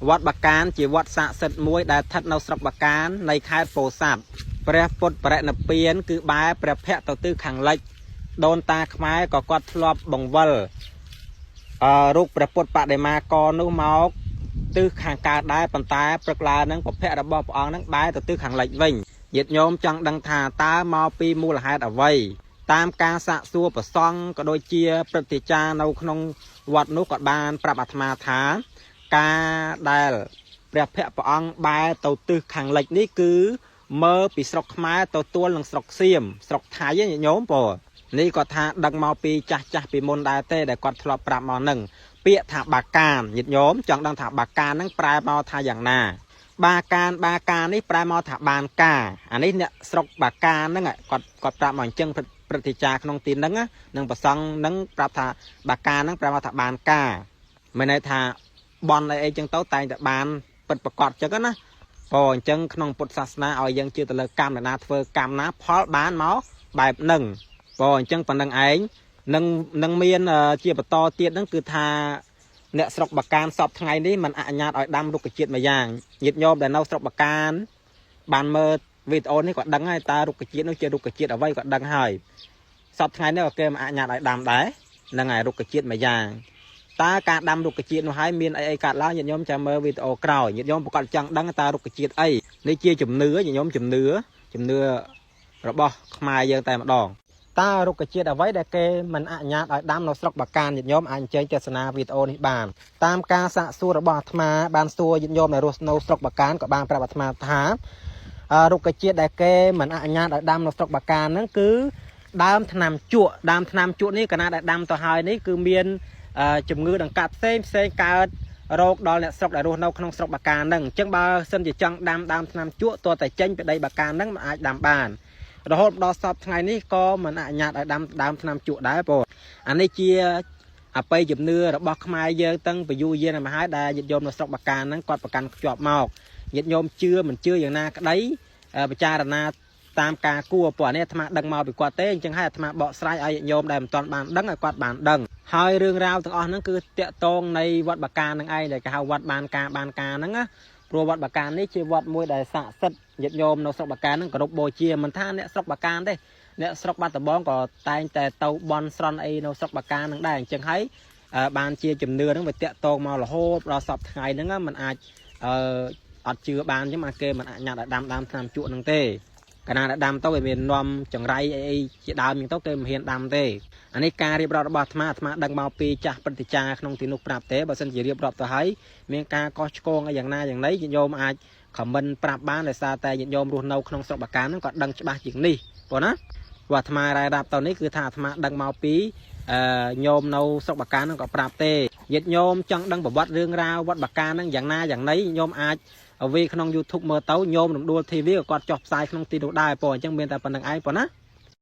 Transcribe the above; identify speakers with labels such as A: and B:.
A: វត្តបាកានជាវត្តស័ក្តិសិទ្ធិមួយដែលស្ថិតនៅស្រុកបាកាននៃខេត្តពោធិ៍សាត់ព្រះពុទ្ធបរិនិព្វានគឺបែរព្រះភ័ក្ត្រទៅទិសខាងលិចដូនតាខ្មែរក៏គាត់ធ្លាប់បង្វិលរូបព្រះពុទ្ធបដិមាករនោះមកទិសខាងកើតដែរប៉ុន្តែព្រឹកឡើងនឹងពភៈរបស់ព្រះអង្គនឹងបែរទៅទិសខាងលិចវិញញាតិញោមចង់ដឹងថាតើមកពីមូលហេតុអ្វីតាមការសាកសួរប្រសង់ក៏ដូចជាព្រឹទ្ធាចារ្យនៅក្នុងវត្តនោះក៏បានប្រាប់អាត្មាថាការដែលព្រះភ័ក្ត្រព្រះអង្គបែរទៅទិសខាងលិចនេះគឺមើលពីស្រុកខ្មែរទៅទួលនឹងស្រុកសៀមស្រុកថៃញាតិញោមពោនេះគាត់ថាដឹងមកពីចាស់ចាស់ពីមុនដែរទេដែលគាត់ធ្លាប់ប្រាប់មកនឹងពាក្យថាបាកានញាតិញោមចង់ដឹងថាបាកានហ្នឹងប្រែមកថាយ៉ាងណា បាកានបាកាននេះប្រែមកថាបានការអានេះអ្នកស្រុកបាកានហ្នឹងគាត់គាត់ប្រាប់មកអញ្ចឹងព្រឹទ្ធាចារ្យក្នុងទីហ្នឹងនឹងប្រសង់ហ្នឹងប្រាប់ថាបាកានហ្នឹងប្រែមកថាបានការមានន័យថាបន់អីអីចឹងទៅតែងតែបានពិតប្រកបចឹងណាព្រោះអញ្ចឹងក្នុងពុទ្ធសាសនាឲ្យយើងជឿទៅលើកម្មណាធ្វើកម្មណាផលបានមកបែបហ្នឹងព្រោះអញ្ចឹងប៉ុណ្្នឹងឯងនឹងនឹងមានជាបន្តទៀតហ្នឹងគឺថាអ្នកស្រុកបាកានសពថ្ងៃនេះมันអនុញ្ញាតឲ្យដាំរុក្ខជាតិមួយយ៉ាងញាតិញោមដែលនៅស្រុកបាកានបានមើលវីដេអូនេះក៏ដឹងហើយតើរុក្ខជាតិនោះជារុក្ខជាតិអ្វីក៏ដឹងហើយសពថ្ងៃនេះក៏គេមិនអនុញ្ញាតឲ្យដាំដែរហ្នឹងហើយរុក្ខជាតិមួយយ៉ាងតើការដាំរុក្ខជាតិនោះហើយមានអីអីកាត់ឡើងញាតិញោមចាំមើលវីដេអូក្រោយញាតិញោមប្រកាសចង់ដឹងតើរុក្ខជាតិអីនេះជាជំនឿញាតិញោមជំនឿជំនឿរបស់ខ្មែរយើងតែម្ដងតើរុក្ខជាតិអ្វីដែលគេមិនអនុញ្ញាតឲ្យដាំនៅស្រុកបាកានញាតិញោមអាចអញ្ជើញទស្សនាវីដេអូនេះបានតាមការសាកសួររបស់អាត្មាបានសួរញាតិញោមដែលរស់នៅស្រុកបាកានក៏បានប្រាប់អាត្មាថារុក្ខជាតិដែលគេមិនអនុញ្ញាតឲ្យដាំនៅស្រុកបាកានហ្នឹងគឺដើមថ្នាំជក់ដើមថ្នាំជក់នេះកាលណាដែលដាំទៅហើយនេះគឺមានជំងឺដង្កាត់ផ្សេងផ្សេងកើតរោគដល់អ្នកស្រុកដែលរស់នៅក្នុងស្រុកបាកានហ្នឹងអញ្ចឹងបើសិនជាចង់ដាំដើមថ្នាំជក់ទាល់តែចេញពីដីបាកានហ្នឹងមិនអាចដាំបានរហូតដល់សពថ្ងៃនេះក៏មិនអនុញ្ញាតឲ្យដាំដើមថ្នាំជក់ដែរព្រោះអានេះជាអបិយជំនឿរបស់ខ្មែរយើងតាំងពីយូរយារមកហើយដែលញាតិញោមនៅស្រុកបាកានហ្នឹងគាត់ប្រកាន់ខ្ជាប់មកញាតិញោមជឿមិនជឿយ៉ាងណាក្តីពិចារណាតាមការគួរព្រោះអានេះអាត្មាដឹងមកពីគាត់ទេអញ្ចឹងហើយអាត្មាបកស្រាយឲ្យញាតិញោមដែលមិនទាន់បានដឹងឲ្យគាត់បានដឹងហើយរឿងរ៉ាវទាំងអស់ហ្នឹងគឺតាក់ទងនៃវត្តបាកានហ្នឹងឯងដែលគេហៅវត្តបានការបានការហ្នឹងណាព្រោះវត្តបាកាននេះជាវត្តមួយដែលស័ក្តិសិទ្ធិញាតិញោមនៅស្រុកបាកានហ្នឹងគោរពបូជាមិនថាអ្នកស្រុកបាកានទេអ្នកស្រុកបាត់ដំបងក៏តែងតែទៅបន់ស្រន់អីនៅស្រុកបាកានហ្នឹងដែរអញ្ចឹងហើយបានជាជំនឿហ្នឹងវាតាក់ទងមករហូតដល់សពថ្ងៃហ្នឹងมันអាចអឺអត់ជឿបានអញ្ចឹងបានគេមិនអនុញ្ញាតឲ្យដាំដើមថ្នាំជក់ហ្នឹងទេកាលណាដែលដាំទៅវាមាននាំចង្រៃអីអីជាដើមអញ្ចឹងទៅគេមិនហ៊ានដាំទេអានេះការរៀបរាប់របស់អាត្មាអាត្មាដឹងមកពីចាស់ព្រឹទ្ធាចារ្យក្នុងទីនោះប្រាប់ទេបើសិនជារៀបរាប់ទៅហើយមានការកោះឆ្កងអីយ៉ាងណាយ៉ាងណីញាតិញោមអាច comment ប្រាប់បានដោយសារតែញាតិញោមរស់នៅក្នុងស្រុកបាកានហ្នឹងក៏ដឹងច្បាស់ជាងនេះបងណាព្រោះអាត្មារ៉ាយរាប់ទៅនេះគឺថាអាត្មាដឹងមកពីអឺញោមនៅស្រុកបាកានហ្នឹងក៏ប្រាប់ទេញាតិញោមចង់ដឹងប្រវត្តិរឿងរ៉ាវវត្តបាកានហ្នឹងយ៉ាងណាយ៉ាងណីញោមអាចវាក្នុង YouTube មើលទៅញោមរំដួល TV ក៏គាត់ចុះផ្សាយក្នុងទីនោះដែរព្រោះអញ្ចឹងមានតែប៉ុណ្្នឹងឯងប៉ុណ្ណា។